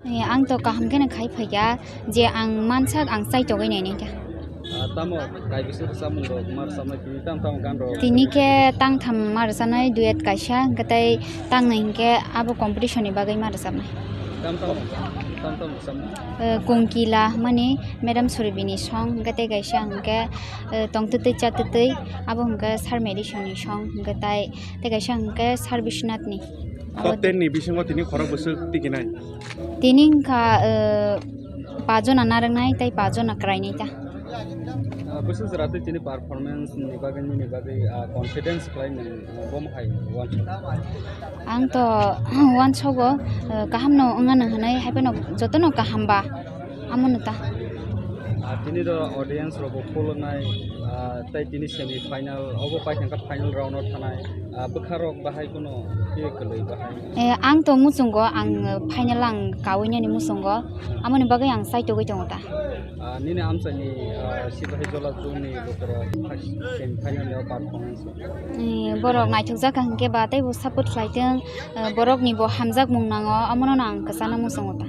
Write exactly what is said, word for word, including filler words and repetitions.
Eh, ang to kaham kheno khai phaikha, je ang mansak ang chai togwi nainai kha. Ah, tamo kaibiswk rwchapmung rok ma rwchapnai tini, tamo tamo gan rok? Tini khe tangtham ma rwchapnai, duet kaisa, hwnkhe tei tangnwi hwnkhe abo competition ni bagwi ma rwchapnai. Tamo tamo, tamo tamo rwchapmung? Eh, Kungkila hwnmani Madam Suribini song, hwnkhe tei kaisa hwnkhe, eh, Tongtwtwi Chatwtwi, abo hwnkhe Sir Madison ni song, hwnkhe tei, tei kaisa hwnkhe Sir Biswanath ni. Top ten ni bisingo tini khorok bwswk tikinai? Tini wngkha, eh, pajona narwknai tei pajona kwrainai ta. Ah, bwswk jora tei tini performance ni bagwi, nini bagwi, ah, confidence khlai nang, ah, bomo hai uansuk? Ang to uansogo, eh, kaham no wngna nang hinwi, hai phano jotono kaham ba, amo no ta. Ah, tini do audience rok bo phuluknai, ah, tei tini semi final, obo pai thangkha final round o thanai, ah, bwkha rok bahai kuno khe kwlwi bahai? Eh, ang to muchungo, ang, eh, final ang kaui nani muchungo, amoni bagwi ang chai togwi tongo ta. Ah, nini amchaini, ah, Sipahijola zone ni lukurok semi final o performance. Eh, borok naithokjak kha hwnkhe ba teibo support khlai tong, eh, borokni bo hamjakmung nango, omono no ang kwchana muchungo ta.